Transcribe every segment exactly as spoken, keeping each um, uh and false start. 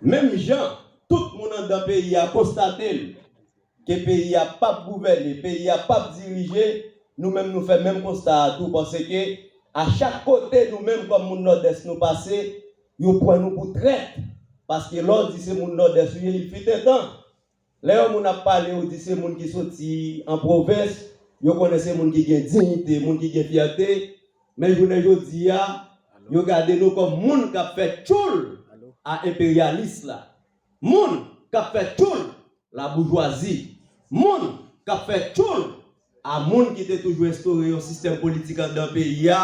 Menm jan tout moun anndan peyi a konstate l, ke peyi a p ap gouvène, peyi a p ap dirije, nou menm nou fè menm konsta a tou, paske a chak kote nou menm kòm moun Nòdès nou pase, yo pran nou pou trèt. Paske lè w di se moun Nòdès ou ye, il fut un temps, lè yon moun ap pale, ou di se moun ki soti an pwovens, yo konnen se moun ki gen diyite, moun ki gen fyète, men jounen jodi a, yo gade nou kòm moun k ap fè tchoul a enperyalis la, moun k ap fè tchoul laboujwazi, moun k ap fè tchoul a moun ki te toujou enstore yon sistèm politik anndan peyi a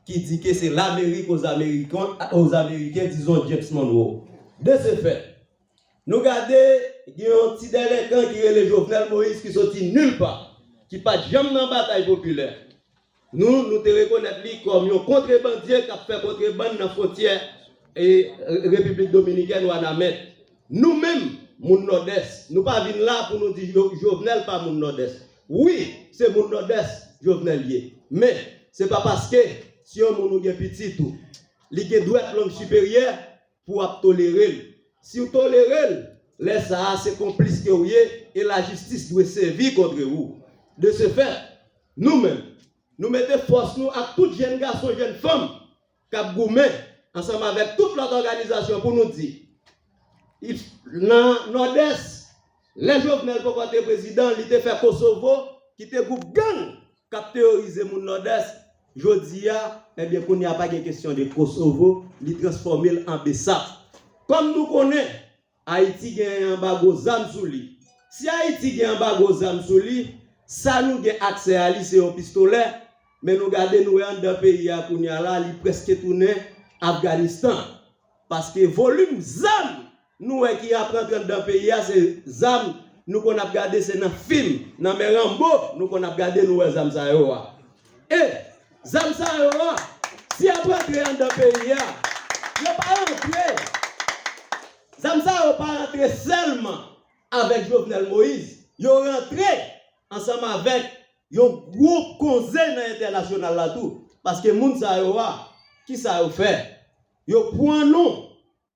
ki di ke se l'Amérique aux Américains, aux Américains, dizon James Monroe. De ce fait, nou gade, gen yon ti delenkan ki rele Jovenel Moïse ki soti nil pa, ki pa t janm nan batay popilè. Nou, nou te rekonèt li kòm yon kontrebandye k ap fè kontrebann nan fwontyè e Repiblik Dominikèn, Wanament. Nou menm, moun Nòdès, nou pa vin la pou nou di Jo- Jovenel pa moun Nòdès. Wi, se moun Nòdès Jovenel ye. Men, se pa paske si yon moun ou gen pitit ou, li gen dwèt lang siperyè pou w ap tolere l. Si w tolere l, lè sa a se konplis ke w ye e lajistis dwe sèvi kont ou. De ce fait, nou menm, nou mete fòs nou ak tout jèn gason, jèn fanm k ap goumen ansanm avèk tout lòt òganizasyon pou nou di, nan Nòdès, lè Jovenel poko te prezidan, li te fè Kosovo, ki te gwoup gang k ap teyorize moun Nòdès, jodi a, ebyen, kounye a pa gen kesyon de Kosovo, li transfòme l an Besap. Kòm nou konnen, Ayiti gen anbago zam sou li. Si Ayiti gen anbago zam sou li, sa nou gen aksè a li se yon pistolè, men nou gade nou wè anndan peyi a kounye a la, li prèske tounen Afganistan. Paske volim zam nou wè ki ap rantre anndan peyi a, se zam nou konn ap gade se nan fim, nan men Ranbo, nou konn ap gade nou wè zam sa yo a. E zam sa yo a, si y ap rantre anndan peyi a, yo pa rantre. Zam sa yo pa rantre sèlman avèk Jovenel Moïse, yo rantre ansanm avèk yon gwoup konze nan entènasyonal la tou. Paske moun sa yo a, kisa yo fè? Yo pran nou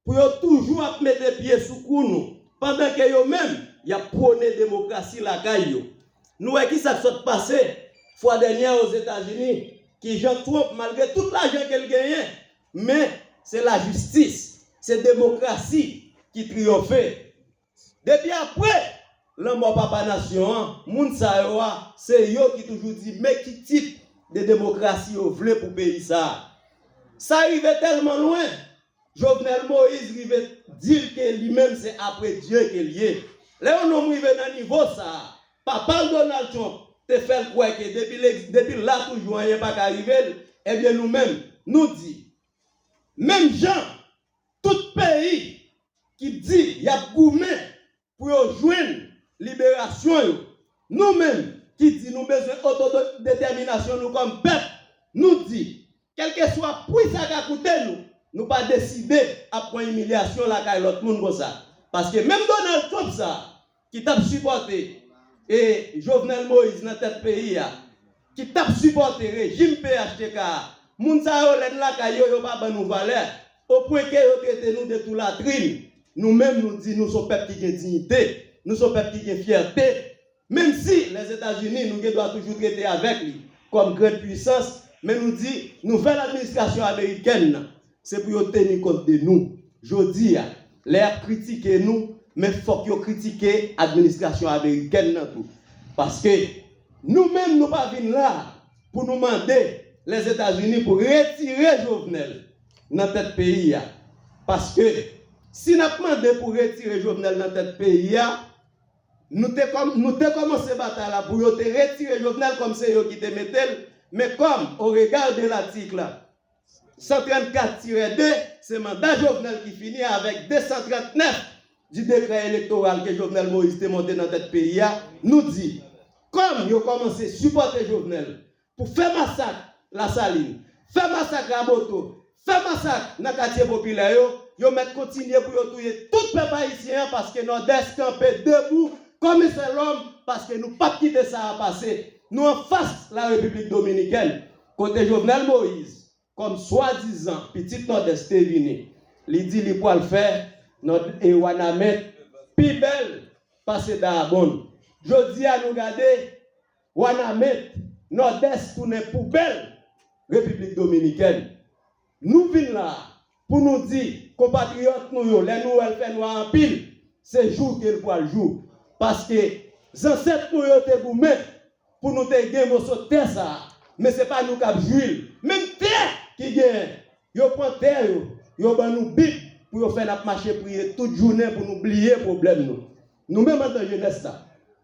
pou yo toujou ap mete pye sou kou nou, pandan ke yo menm, y ap pwone demokrasi lakay yo. Nou wè kisa k sot pase fwa dènyè Ozetazini, kijan Trump, malgre tout lajan ke l genyen, men se lajistis, se demokrasi ki triyonfe. Depi apre lanmò papa nasyon an, moun sa yo a, se yo ki toujou di men ki tip de demokrasi yo vle pou peyi sa a. Sa rive tèlman lwen, Jovenel Moïse rive di l ke li menm se apre Dye ke l ye. Lè yon nonm rive nan nivo sa a, papa l Donald Trump te fè l kwè ke depi l, depi l la toujou anyen pa ka rive l, ebyen nou menm, nou di, menm jan tout peyi ki di y ap goumen pou yo jwenn liberasyon yo, nou menm ki di nou bezwen otodetèminasyon nou kòm pèp, nou di, kèlkeswa pri sa ka koute nou, nou pa deside ap pran imilyasyon lakay lòt moun konsa. Paske menm Donald Trump sa a, ki t ap sipòte e Jovenel Moïse nan tèt peyi a, ki t ap sipòte rejim P H T K a, moun sa yo, lè n lakay yo, yo pa ban nou valè, opwen ke yo trete nou de tou latrin. Nou menm, nou di nou se yon pèp ki gen diyite, nou se yon pèp ki gen fyète, menm si Lèzetazini, nou gen dwa toujou trete avèk li kòm grann pwisans, men nou di nouvèl administrasyon amerikèn nan, se pou yo teni kont de nou. Jodi a, lè y ap kritike nou, men fòk yo kritike administrasyon amerikèn nan tou. Paske nou menm, nou pa vin la pou nou mande Lèzetazini pou retire Jovenel nan tèt peyi a. Paske si n ap mande pou retire Jovenel nan tèt peyi a, nou te kòm, nou te kòmanse batay la pou yo te retire Jovenel kòm se yo ki te mete l, men kòm, au regard de l'article cent trente-quatre tiret deux, se manda Jovenel ki fini avèk deux cent trente-neuf du décret électoral ke Jovenel Moïse te monte nan tèt peyi a, nou di, kòm yo kòmanse sipòte Jovenel pou fè masak Lasalin, fè masak Raboto, fè masak nan katye popilè yo, yo mèt kontinye pou yo touye tout pèp ayisyen an, paske Nòdès kanpe debou kòm yon sèl òm, paske nou p ap kite sa a pase. Nou anfas Larepiblik Dominikèn, kote Jovenel Moïse, kòm swadizan pitit Nòdès, te vini, li di li pral fè Nòd e Wanament pi bèl pase Dayabonn. Jodi a nou gade Wanament, Nòdès tounen poubèl Repiblik Dominikèn. Nou vin la a pou nou di konpatriyòt nou yo, lè nou wè l fè nwa anpil, se jou ke l pral jou. Paske zansèt nou yo te goumen pou nou te gen moso tè sa a, men se pa nou k ap jwi l. Menm tè ki genyen, yo pran tè yo, yo ban nou Bib pou yo fè n ap mache priye tout jounen pou nou bliye pwoblèm nou. Nou menm antan jenès la,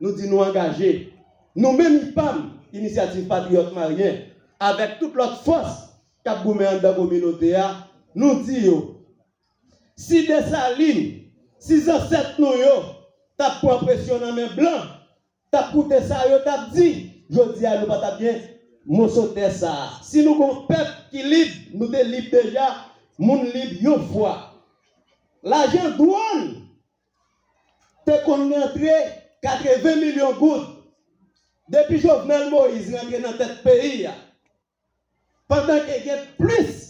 nou di nou angaje. Nou menm IPAM, Inisyativ Patriyòt Maryen, avèk tout lòt fòs k ap goumen anndan kominote a, nou di yo, si Desalin, si zansèt nou yo t ap pran presyon nan men blan, t ap koute sa yo t ap di, jodi a nou pa t ap gen moso tè sa a. Si nou gon pèp ki lib, nou te lib deja, moun lib yon fwa. Lajan dwàn te konn rantre katreven milyon goud. Depi Jovenel Moïse rantre nan tèt peyi a, pandan ke gen plis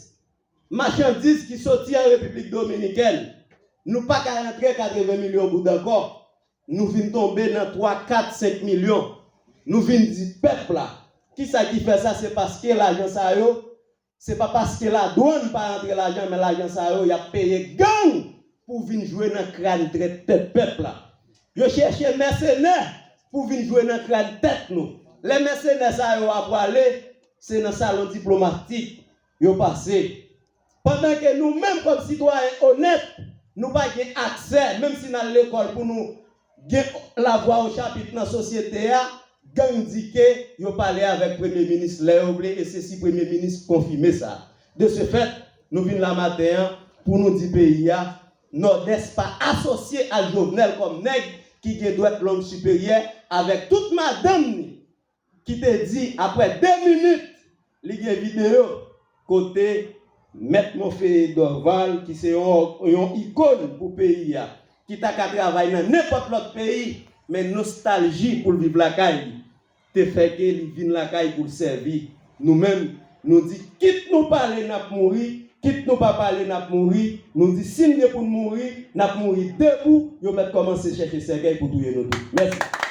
machandiz ki soti an Repiblik Dominikèn, nou pa ka rantre katreven milyon goud ankò. Nou vin tonbe nan twa, kat, senk milyon. Nou vin di pèp la, kisa ki fè sa? Se paske lajan sa yo, se pa paske ladwann pa rantre lajan, men lajan sa yo, y ap peye gang pou vin jwe nan kràn tèt pèp la. Yo chèche mèsenè pou vin jwe nan kràn tèt nou. Lè mèsenè sa yo a pwale, se nan salon diplomatik yo pase. Pandan ke nou menm kòm sitwayen onèt, nou pa gen aksè, menm si n al lekòl pou nou gen lavwa o chapit nan sosyete a, gang di ke yo pale avèk premye minis lè yo vle, e se si premye minis konfime sa. De ce fait, nou vin la maten an pou nou di peyi a, Nòdès pa asosye ak Jovenel kòm nèg ki gen dwèt long siperyè avèk tout madanm ni ki te di, apre de minit, li gen videyo kote Mèt Monferrier Dorval, ki se yon, yon ikòn pou peyi a, ki ta ka travay nan nenpòt lòt peyi, men nostalji pou l viv lakay li, te fè ke li vin lakay pou l sèvi. Nou menm, nou di, kit nou pale n ap mouri, kit nou pa pale n ap mouri, nou di, si n gen pou n mouri, n ap mouri debou, yo mèt kòmanse chèche sèkèy pou touye nou tou. Mèsi.